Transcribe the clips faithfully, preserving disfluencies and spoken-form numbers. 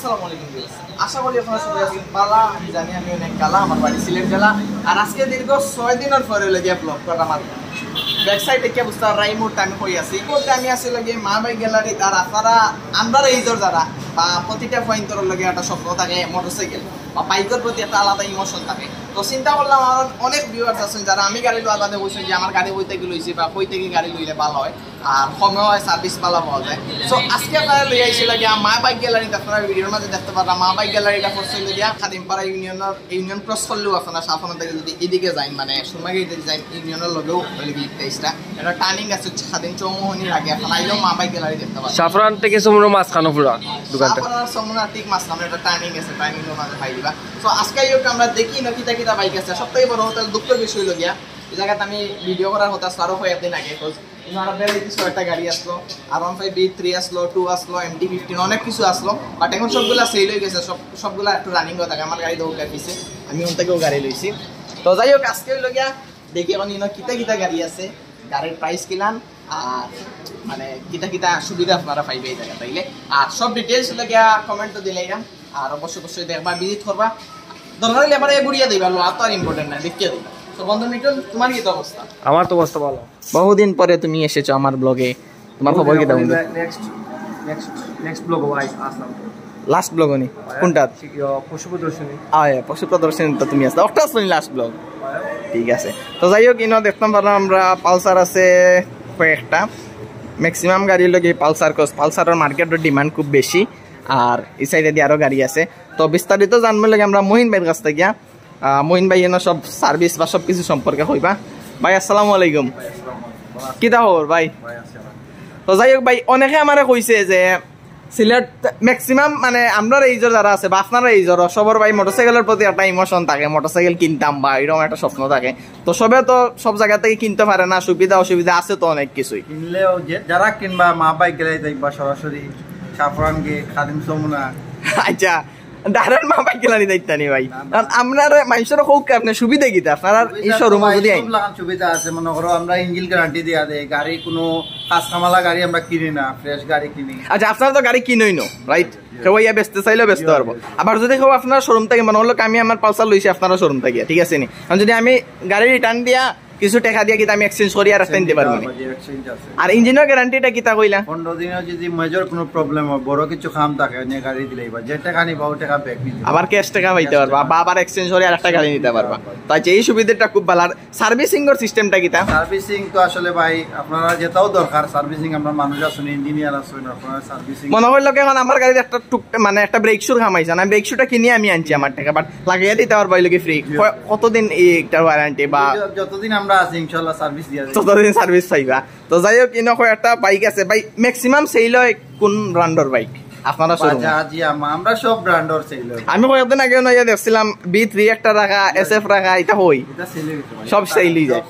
আসসালামু আলাইকুম viewers, আশা করি আপনারা সবাই আছেন ভালা। আমি জানি আমি অনেক কালা, আমার বাড়ি সিলেট জেলা। আর আজকে দীর্ঘ ছয় দিনের পরে লেগে ব্লগ করা আমার ব্যাক সাইড দেখে বুঝতে পাররা এই মুহূর্তে আমি কই আছি। এই মুহূর্তে আমি আছি লগে মা বাইক গ্যালারি। আর আপনারা, আমরা এইজর যারা বা প্রতিটা পয়েন্টর লগে একটা স্বপ্ন থাকে মোটরসাইকেল বা বাইকের প্রতি একটা আলাদা ইমোশন থাকে। তো চিন্তা করলাম আমার অনেক ভিউয়ার্স আছেন যারা আমি গাড়ি লওয়ার বাদে বলছেন যে আমার গাড়ি কই থেকে লইছি বা কই থেকে গাড়ি লইলে ভালো হয় আর কমে হয় সার্ভিস ভালো পাওয়া যায়। তো আজকে আপনারা লই আইছি লগে মা বাইক গ্যালারিতে, আপনারা ভিডিওর মাঝে দেখতে পাররা মা বাইক গ্যালারিটা পড়ছে লগে খাদিমপাড়া ইউনিয়নের, ইউনিয়ন ক্রস করলেও আপনারা সাফনা থেকে যদি এদিকে যাইন মানে সুরমা গেটে যাইন ইউনিয়নের লগেও হইলে কি প্লেসটা এটা টার্নিং আছে খাদিম চৌমোহনীর আগে, এখন আইলেও মা বাইক গ্যালারি দেখতে পাররা। সাফরান থেকে সমুদ্র মাঝখানো পুরা দোকানটা। সাফরান সমুদ্র ঠিক মাঝখানো একটা টার্নিং আছে, টার্নিং এর মাঝে পাই দিবা। তো আজকে আইও আমরা দেখি না কিতা কিতা বাইক আছে। সব থেকে বড় কথা দুঃখের বিষয় হইল গিয়া এই জায়গাতে আমি ভিডিও করার কথা আরো কয়েকদিন আগে, তো কিন্তু আরো বেড়ে কিছু একটা গাড়ি আসলো, আর ওয়ান ফাইভ বি থ্রি আসলো, টু আসলো, এমটি ফিফটিন, অনেক কিছু আসলো। বাট এখন সবগুলা সেল হয়ে গেছে, সব সবগুলা একটু রানিং হয়ে থাকে। আমার গাড়ি দৌড় পিছে, আমি ওন থেকেও গাড়ি লইছি। তো যাই হোক, আজকে হইল গিয়া দেখি এখন ইনো কিতা কিতা গাড়ি আছে, গাড়ির প্রাইস কিলান, আর মানে কিতা কিতা সুবিধা আপনারা পাইবে এই জায়গা তাইলে। আর সব ডিটেলস হইল গিয়া কমেন্ট তো দিলাইলাম। আর অবশ্যই অবশ্যই দেখবা, ভিজিট করবা, দরকার হইলে আবার এ ঘুরিয়ে দিবা, লো আর তো আর ইম্পর্টেন্ট না, দেখিয়ে দিবা। তো বন্ধু মিঠুন, তোমার কি অবস্থা? আমার তো অবস্থা ভালো। বহুদিন পরে তুমি এসেছো আমার ব্লগে, তোমার খবর কিতা বন্ধু? নেক্সট নেক্সট নেক্সট ব্লগ আসলাম। লাস্ট ব্লগ নি? কোনটা? পশু প্রদর্শনী। আয়, পশু প্রদর্শনী তো তুমি আসলে অকটা আসলে লাস্ট ব্লগ। ঠিক আছে, তো যাই হোক, ইনো দেখতাম পারলাম আমরা পালসার আছে কয়েকটা, ম্যাক্সিমাম গাড়ির লগে পালসার, কজ পালসারের মার্কেটের ডিমান্ড খুব বেশি। আর এই সাইডে দিয়ে আরো গাড়ি আছে। তো বিস্তারিত জানবো লাগে আমরা মহিন ভাইয়ের কাছ থেকে গিয়া। আহ, মহিন ভাই এনে সব সার্ভিস বা সব কিছু সম্পর্কে কইবা। ভাই, আসসালামু আলাইকুম। কিতা খবর ভাই? তো যাই হোক ভাই, অনেকে আমারে কইছে যে সিলেট ম্যাক্সিমাম মানে আমরার এইজর যারা আছে বা আপনারা এইজর সবর ভাই মোটরসাইকেলের প্রতি একটা ইমোশন থাকে, মোটরসাইকেল কিনতাম বা এরকম একটা স্বপ্ন থাকে। তো সবে তো সব জায়গা থেকে কিনতে পারে না, সুবিধা অসুবিধা আছে তো অনেক কিছুই। কিনলেও যে যারা কিনবা মা বাইক গ্যালারি দেখবা সরাসরি সাফরান গেট, খাদিম সমুনা। আচ্ছা, ডাইরেক্ট মা বাইক গ্যালারি দেখতা নি ভাই? না, না। কারণ আমরা মানুষের হোক আপনার সুবিধা কিতা আপনারা এই সুবিধা তো শোরুমে ভাই যদি আইন। সব লাগান সুবিধা আছে, মনে করো আমরা ইঞ্জিন গ্যারান্টি দিয়া দেয়, গাড়ি কোনো কাঁচা মালা গাড়ি আমরা কিনি না, ফ্রেশ গাড়ি কিনি। আচ্ছা, আপনারা তো গাড়ি কিনোই না, রাইট? কেউ ইয়া বেচতে চাইলেও বেচতে পারবো। আবার যদি কেউ আপনার শোরুম থেকে মনে হলো আমি আমার পালসার লইছি আপনারা শোরুম থেকে, ঠিক আছে নি? কারণ যদি আমি গাড়ি রিটার্ন দিয়া কিছু টাকা দিয়া কিতা আমি এক্সচেঞ্জ করি আর একটা নিতে পারবো নি? জি, এক্সচেঞ্জ আছে। আর ইঞ্জিনের গ্যারান্টিটা কিতা কইলা? পনেরো দিনে যদি মেজর কোনো প্রবলেম হয়, বড় কিছু কাম থাকে, নিয়ে গাড়ি দিলেই বা যে টাকা নিবা, ও টাকা ব্যাক নিতে আবার ক্যাশ টাকা পাইতে পারবা, বা আবার এক্সচেঞ্জ করি আর একটা গাড়ি নিতে পারবা। তো আচ্ছা, এই সুবিধাটা খুব ভালো। আর সার্ভিসিং এর সিস্টেমটা কিতা? সার্ভিসিং তো আসলে ভাই আপনারা যেটাও দরকার, সার্ভিসিং আমরা মানুষ আছেন, ইঞ্জিনিয়ার আছেন, আপনারা সার্ভিসিং মনে হইলো কি এখন আমার গাড়ির একটা টুক মানে একটা ব্রেক শু কামাইছে না, ব্রেক শুটা কিনে আমি আনছি আমার টাকা, বাট লাগিয়ে দিতে পারবা ওই লোকে ফ্রি। কতদিন এই একটা ওয়ারেন্টি বা যতদিন আমরা আছি ইনশাআল্লাহ সার্ভিস দিয়ে দেব। ততদিন সার্ভিস পাইবা। তো যাই হোক, ইনো কয় একটা বাইক আছে ভাই, ম্যাক্সিমাম সেল হয় কোন ব্র্যান্ডর বাইক আপনারা শোরুম? বাজাজ, ইয়ামা, আমরা সব ব্র্যান্ডর সেল হয়। আমি কয়েকদিন আগে নয়া দেখছিলাম বি থ্রি একটা রাখা, এসএফ রাখা, এটা হই এটা সেল হইতে পারে। সব সেল হয়ে যায়।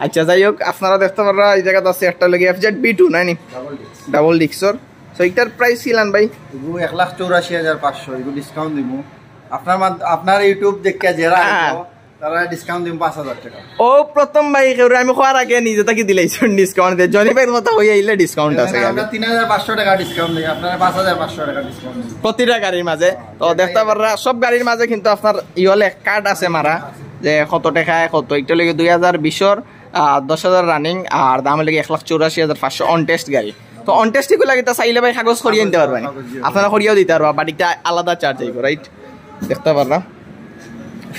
আচ্ছা, যাই হোক, আপনারা দেখতে পাররা এই জায়গাতে আছে একটা লাগে এফজেড বি টু, নাই নি? Double disc. ডাবল ডিস্কর। তো এটার প্রাইস কিলান ভাই? এগু এক লাখ চৌরাশি হাজার পাঁচশো, এগু ডিসকাউন্ট দিব। আপনার মাদ- আপনার ইউটিউব দেখে যারা হ্যাঁ। আইবো, তারা ডিসকাউন্ট দিব পাঁচ হাজার টাকা। ও প্রথম ভাই, কেউ আমি খোয়ার আগে নিজে তাকে দিলাইছেন ডিসকাউন্ট দিয়ে। জনি ভাইয়ের মতো হয়ে আইলে ডিসকাউন্ট আছে এখানে গাড়ি। আমরা তিন হাজার পাঁচশো টাকা ডিসকাউন্ট দিই, আপনারা পাঁচ হাজার পাঁচশো টাকা ডিসকাউন্ট দিই। প্রতিটা গাড়ির মাঝে। তো দেখতে পাররা সব গাড়ির মাঝে কিন্তু আপনার ইয়ে লেখ কার্ড আছে মারা, যে কত টাকায় কত। একটা লাগে দুই হাজার বিশর, আহ, দশ হাজার রানিং, আর দাম লাগে এক লাখ চৌরাশি হাজার পাঁচশো অন টেস্ট গাড়ি। তো অন টেস্ট এগুলা কিতা চাইলে ভাই কাগজ করিয়ে নিতে পারবা নি? কাগজ দিয়ে। আপনারা করিয়েও দিতে পারবা, বাট একটা আলাদা চার্জ আইব, রাইট? দেখতে পারলাম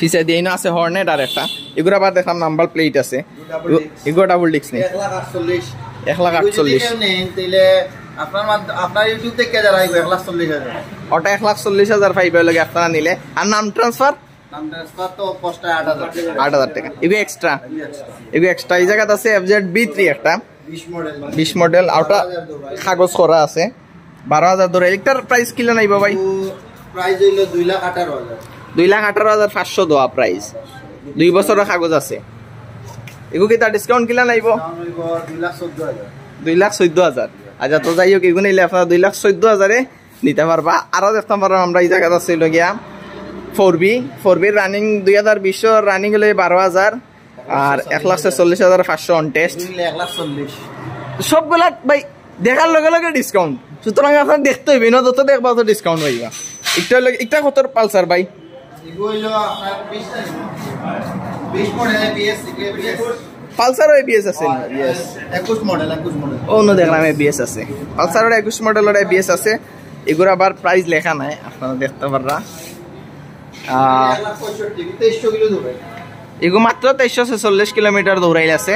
পিছে দিয়ে না আছে হর্নেট আর একটা, এগুলো আবার দেখলাম নাম্বার প্লেট আছে। এগু- এগুলো ডাবল ডিস্ক নেই। এক লাখ আটচল্লিশ। এক লাখ আটচল্লিশ। এগু যদি কেউ নেন, তাইলে আপনার মাদ- আপনার ইউটিউব থেকে যারা আইবো, এক লাখ চল্লিশ হাজার। ওটা এক লাখ চল্লিশ হাজার পাইবে লাগে আপনারা নিলে। আর নাম ট্রান্সফার? নাম ট্রান্সফার তো কষ্ট আট হাজার। আট হাজার টাকা। এগু এক্সট্রা। এগু এক্সট্রা। এগু এক্সট্রা। এই জায়গাতে আছে এফজেড বি থ্রি একটা। বিশ মডেল। বিশ মডেল, ওটা কাগজ করা আছে। বারো হাজার ধরে। এটার প্রাইস কিলা নাইবা ভাই? প্রাইস হইল দুই লাখ আঠারো হাজার। দুই লাখ আঠারো হাজার পাঁচশো দেওয়া প্রাইস। দুই বছরের কাগজ আছে। এগু কিতা ডিসকাউন্ট কিলা নাইবো? দাম হইব দুই লাখ চোদ্দ হাজার। দুই লাখ চোদ্দ হাজার। আচ্ছা, তো যাই হোক, এগু নিলে আপনারা দুই লাখ চোদ্দ হাজারে নিতে পারবা। আরো দেখতাম পারলাম আমরা এই জায়গাতে আছে হইল গিয়া four B, four B running দুই হাজার বিশ রানিং হইল বারো হাজার, আর এক লাখ ছেচল্লিশ হাজার পাঁচশো অন টেস্ট। দুই লাখ এক লাখ চল্লিশ। সবগুলা ভাই দেখার লগে লগে ডিসকাউন্ট, সুতরাং আপনারা দেখতে হইবে, না যত দেখবা তত ডিসকাউন্ট হইবা। একটা হইলো, একটা কতর পালসার ভাই? এগুলো হইলো আপনার বিশ বিশ মডেল এবিএস। পালসারও এবিএস আছে না? ইয়েস। একুশ মডেল, একুশ মডেল। অন্য দেখলাম এবিএস আছে, পালসারর একুশ মডেলর এবিএস আছে। এগুলো আবার প্রাইস লেখা নাই, আপনারা দেখতে পাররা। আহ, এক লাখ পঁয়ষট্টি, তেইশশো কিলো দূরে। এগু মাত্র তেইশশো ছেচল্লিশ কিলোমিটার দৌড়াইল আছে।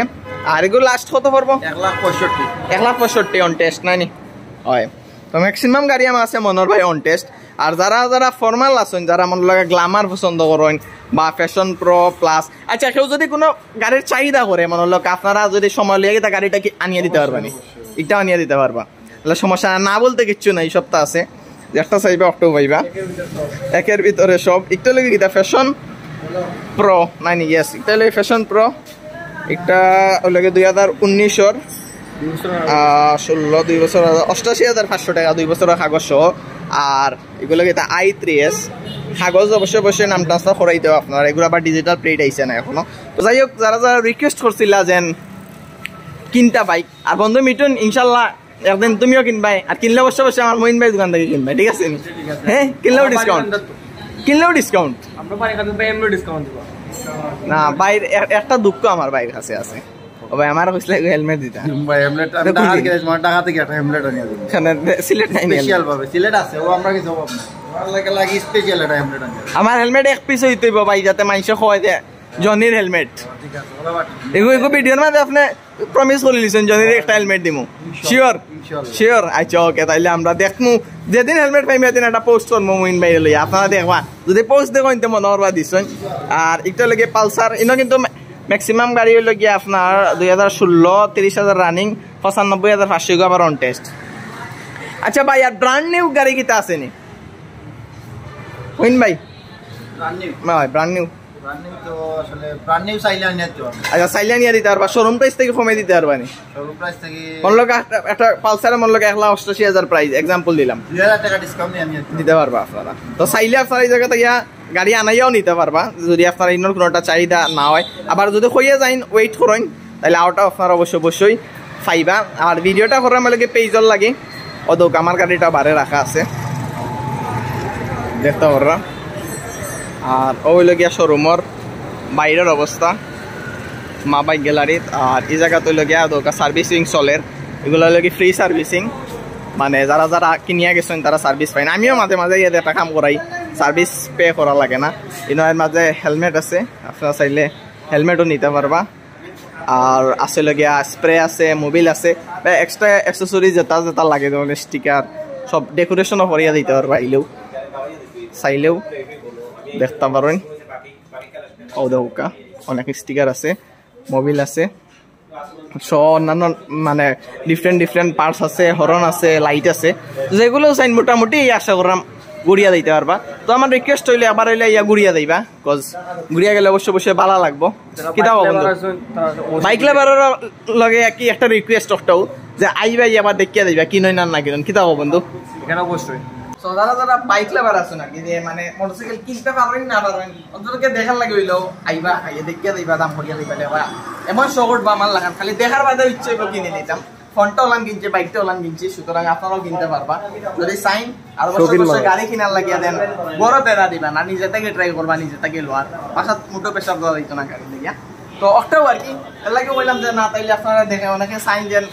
আর এগু লাস্ট কত পড়বো? এক লাখ পঁয়ষট্টি। এক লাখ পঁয়ষট্টি অন টেস্ট নাইনি? হয়। তো ম্যাক্সিমাম গাড়ি আমার আছে মনোহর ভাই অন টেস্ট। আর যারা যারা ফর্মাল আছেন, যারা মনে লাগে গ্ল্যামার পছন্দ করেন বা ফ্যাশন প্রো প্লাস, আচ্ছা, কেউ যদি কোনো গাড়ির চাহিদা করে, মনে লোক আপনারা যদি সময় লিয়ে গিয়ে গাড়িটা কি আনিয়ে দিতে পারবেন? এটা আনিয়ে দিতে পারবা, তাহলে সমস্যা না, না বলতে কিচ্ছু নাই, সবটা আছে। একটা চাইবা, অক্টো পাইবা, একের ভিতরে সব। একটা লাগে কিতা ফ্যাশন প্রো নাইনি? ইয়েস, একটা লাগে ফ্যাশন প্রো। একটা ওই লাগে দুই হাজার উনিশর ষোলো, দুই বছর, অষ্টাশি হাজার পাঁচশো টাকা, দুই বছরের কাগজ সহ। আর এগুলো কিতা আই থ্রি এস, কাগজ অবশ্যই অবশ্যই নাম ট্রান্সফার করাইতে হবে আপনার। এগুলো আবার ডিজিটাল প্লেট আইছে না এখনো। তো যাই হোক, যারা যারা রিকোয়েস্ট করছিলা যেন কিনতা বাইক, আর বন্ধু মিঠুন ইনশাল্লাহ একদিন তুমিও কিনবাই, আর কিনলে অবশ্যই অবশ্যই আমার মহিন ভাই দোকান থেকে কিনবাই, ঠিক আছে নি? হ্যাঁ, কিনলেও ডিসকাউন্ট, কিনলেও ডিসকাউন্ট। আমরা বাড়ি খাতে ভাই এমনি ডিসকাউন্ট দিব। না ভাইর এ- একটা দুঃখ আমার ভাইর কাছে আছে। ও ভাই, আমার কইসলে হেলমেট দিতা। ভাই হেলমেট আমি দেখুন ঢাকার দিন। গ্যারেজ মানে ঢাকা থেকে একটা হেলমেট আনিয়ে দিবো। এখানে সিলেট নাই নি স্পেশাল হেলমেট। ভাবে সিলেট আছে, ও আমরা কিছু অভাব না। আমার লাগে লাগে স্পেশাল একটা হেলমেট আনিয়ে দিবো। আমার হেলমেট এক পিস হইতে হইব ভাই, যাতে মানুষে কয় যে জনির হেলমেট। ঠিক আছে, ওলা বাটি। এগু এগু ভিডিওর মাঝে আপনি প্রমিস করে দিয়েছেন জনির একটা হেলমেট দিমু। শিওর? ইনশাআল্লাহ। শিওর। আচ্ছা, ওকে, তাইলে আমরা দেখমু, যেদিন হেলমেট পাইমু এদিন একটা পোস্ট করমু মহিন ভাই লইয়া, আপনারা দেখবা। যদি পোস্ট দেখো, ইনতে মনে করবা দিছেন। আর একটা লাগে পালসার, ইনো কিন্তু ম্যাক্সিমাম গাড়ি হইলো গিয়া আপনার দুই হাজার ষোলো, তিরিশ হাজার রানিং, পঁচানব্বই হাজার পাঁচশো এগু আবার অন টেস্ট। আচ্ছা ভাই, আর ব্র্যান্ড নিউ গাড়ি কিতা আছে নি? মহিন ভাই? Brand new. না ভাই, ব্র্যান্ড নিউ। ব্র্যান্ড নিউ তো আসলে ব্র্যান্ড নিউ চাইলে আনিয়ে দিতে পারবো। আচ্ছা, চাইলে আনিয়ে দিতে পারবা, শোরুম প্রাইস থেকে কমে দিতে পারবা নি? শোরুম প্রাইস থেকে মনে লোক একটা, একটা পালসারে মনে লোক এক লাখ অষ্টাশি হাজার প্রাইস, এক্সাম্পল দিলাম, দুই হাজার টাকা ডিসকাউন্ট দিয়ে আনিয়ে দিতে দিতে পারবা আপনারা। তো চাইলে আপনারা এই জায়গা থেকে গাড়ি আনাইয়াও নিতে পারবা, যদি আপনার ইনোর কোনো একটা চাহিদা না হয়। আবার যদি কইয়া যাইন, ওয়েট করইন, তাহলে আওটা আপনারা অবশ্যই অবশ্যই পাইবা। আর ভিডিওটা করার মানে কি পেজর লাগে, ও দোক আমার গাড়িটা বারে রাখা আছে, দেখতে পাররা। আর ও হইলো গিয়া শোরুমর বাইরের অবস্থা, মা বাইক গ্যালারিত। আর এই জায়গাত হইলো গিয়া দোকা সার্ভিসিং চলের, এগুলো হইলো কি ফ্রি সার্ভিসিং, মানে যারা যারা কিনিয়া গেছেন তারা সার্ভিস পাইন। আমিও মাঝে মাঝে ইয়ে একটা কাম করাই, সার্ভিস পে করা লাগে না। ইনো এর মাঝে হেলমেট আছে, আপনারা চাইলে হেলমেটও নিতে পারবা। আর আছে লগে স্প্রে আছে, মোবিল আছে, বা এক্সট্রা অ্যাক্সেসরি যেটা যেটা লাগে, যেমন স্টিকার, সব ডেকোরেশনও করিয়া দিতে পারবা। আইলেও চাইলেও দেখতে পারেন। ও দেখুকা, অনেক স্টিকার আছে, মোবিল আছে, সব অন্যান্য মানে ডিফারেন্ট ডিফারেন্ট পার্টস আছে, হর্ন আছে, লাইট আছে, যেগুলো চাইন মোটামুটি এই আশা করলাম ঘুরিয়া দিতে পারবা। তো আমার রিকোয়েস্ট হইলে আবার হইলে ইয়া ঘুরিয়া দিবা, কজ ঘুরিয়া গেলে অবশ্যই অবশ্যই ভালো লাগবো। কিতা কও বন্ধু? বাইক লাভারর লগে কি একটা রিকোয়েস্ট একটাও, যে আইবা আবার দেখিয়া দিবা কি নয় না, না কিনুন, কিতা কও বন্ধু? এখানে অবশ্যই তো যারা যারা বাইক লাভার আছেন আর কি, যে মানে মোটরসাইকেল কিনতে পারেন না পারেন, অন্তত দেখার লাগে হইলো আইবা, আইয়া দেখিয়া দিবা, দাম করিয়া দিবা, লেবা এমন শকট বা আমার লাগান, খালি দেখার বাদে ইচ্ছে হইব কিনে নিতাম। ফোনটা ওলান কিনছে, বাইকটা ওলান কিনছে, সুতরাং আপনারাও কিনতে পারবা। যদি চাইন আর বছর বছর গাড়ি কিনার লাগিয়া দেন, বড় বেড়া দিবা না, নিজে থেকে ট্রাই করবা, নিজে থেকে লোয়ার বাসাত মোটো প্রেশার দেওয়া দিত না গাড়ি দিয়া। তো অকটাও আর কি, এর লাগে বললাম যে না, তাইলে আপনারা দেখে অনেকে চাইন দেন,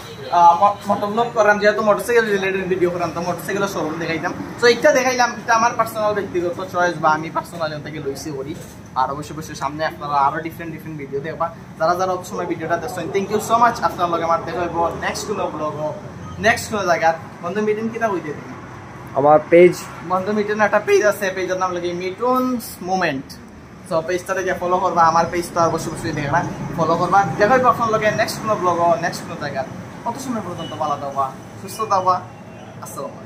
মোটর ব্লগ করাম, যেহেতু মোটরসাইকেল রিলেটেড ভিডিও করাম, তো মোটরসাইকেলের শোরুম দেখাইতাম। তো এটা দেখাইলাম, এটা আমার পার্সোনাল ব্যক্তিগত চয়েস বা আমি পার্সোনালি থেকে লইছি করি। আর অবশ্যই অবশ্যই সামনে আপনারা আরো ডিফারেন্ট ডিফারেন্ট ভিডিও দেখবা। যারা যারা অত সময় ভিডিওটা দেখছেন, থ্যাংক ইউ সো মাচ। আপনার লগে আমার দেখা হইব নেক্সট কোনো ব্লগ, নেক্সট কোনো জায়গা। বন্ধু মিঠুন কিতা হইতে তুমি? আমার পেজ বন্ধু মিঠুন একটা পেজ আছে, পেজের নাম লাগে মিঠুনস মুভমেন্ট। তো পেজটাতে গিয়ে ফলো করবা, আমার পেজটা অবশ্যই অবশ্যই দেখবা, ফলো করবা। দেখা হইব আপনার লগে নেক্সট কোনো ব্লগ, নেক্সট কোনো জায়গা। কত সময় পর্যন্ত ভালো থাকবা, সুস্থ থাকবা। আসসালামু আলাইকুম।